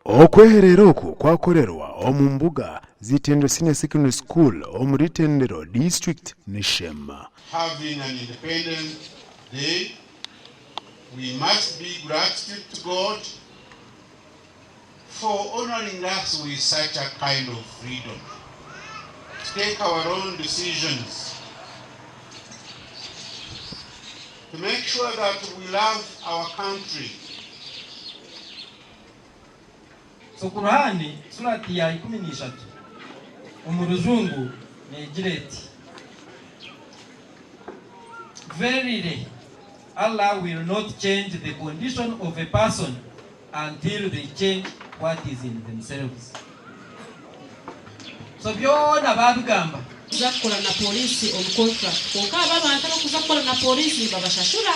Okwehereera oku kwakorerwa omu mbuga z'Itendero Senior Secondary School omuri Itendero District n'eshema. Having an independent day, we must be gratitude to God for honouring us with such a kind of freedom to take our own decisions, to make sure that we love our country. So Kur'ani Surati ya 13 omu rujungu negira eti, Verily Allah will not change the condition of a person until they change what is in themselves. So byona babigamba. Kuza kukora na police on contract kwonka abo abantu abakuza kukora na police nibabashashura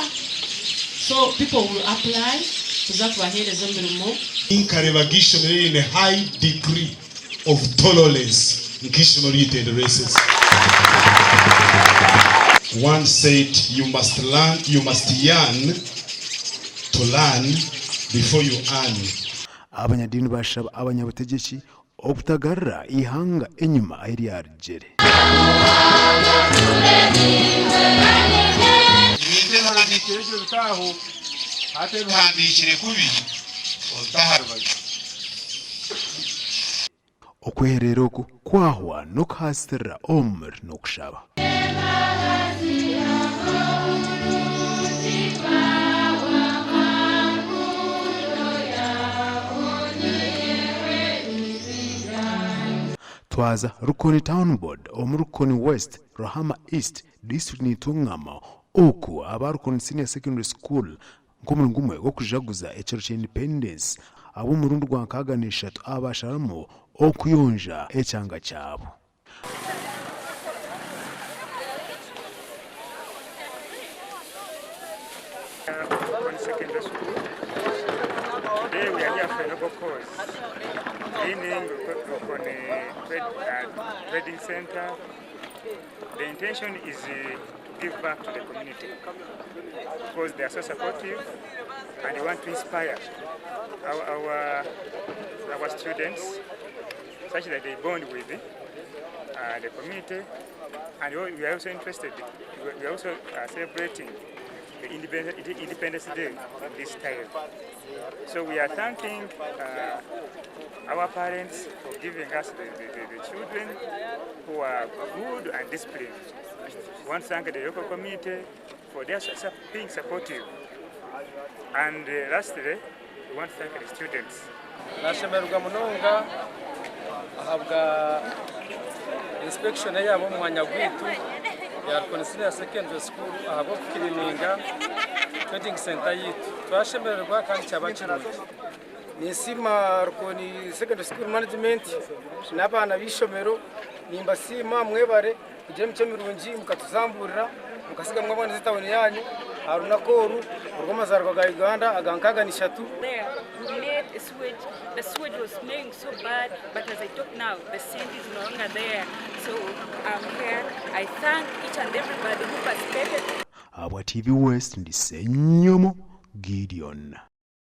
so people will apply kuza kubahereza emirimo. Nkareeba g'eishomero eriine high degree of tolerance nk'eishomero ry'eitendero SS. One said you must learn, you must yearn to learn before you earn. Abanyadiini baashaba abanyabutegyeki Okutagarura eihanga enyima ahi ryarugire. Ebintu ebihandiikire gye obite aho, hati ebihandiikire kubi obite aha rubaju. Okwehereera oku kwahwa n'okuhaasirira omuri n'okushaba. Twaza Rukoni Town Board omu Rukoni West, Ruhama East, disiturikiti Nitungamo oku aba Rukoni Senior Secondary School nk'omuringo gumwe gw'okujaguza ekiro kya Independence ab'omurundi gwa 63 abasharamu okuyonja ekyanga kyabo. Secondary School. Today we are here for a noble cause, cleaning Rukoni Trading Center. The intention is to give back to the community because they are so supportive and we want to inspire our, our, our students such that they bond with the community and we are also interested, we are also celebrating the Independence Day in this style. So we are thanking our parents for giving us the, the, the, the children who are good and disciplined. We want to thank the local community for their being supportive. And lastly, we want to thank the students. Nashemererwa munonga ahabwa inspection eyaaba omu mwanya gwaitu ya Rukoni Senior Secondary School ahabw'okukirininga trading centre yaitu. Twashemererwa kandi kyaba kirungi. Ninsiima Rukoni Secondary School Management n'abaana b'eishomero, nimbasiima mwebare kugira emicwe mirungi mukatuzamburira mukasiga mwaboneza etawuni yaanyu aha runaku oru orw'amazaaribwa ga Uganda aga 63. There we made a sewage. The sewage was smelling so bad, but as I talk now, the scent is no longer there. So I'm here. I thank each and everybody who participated. Ahabwa TV West ndi Ssenyomo Gideon.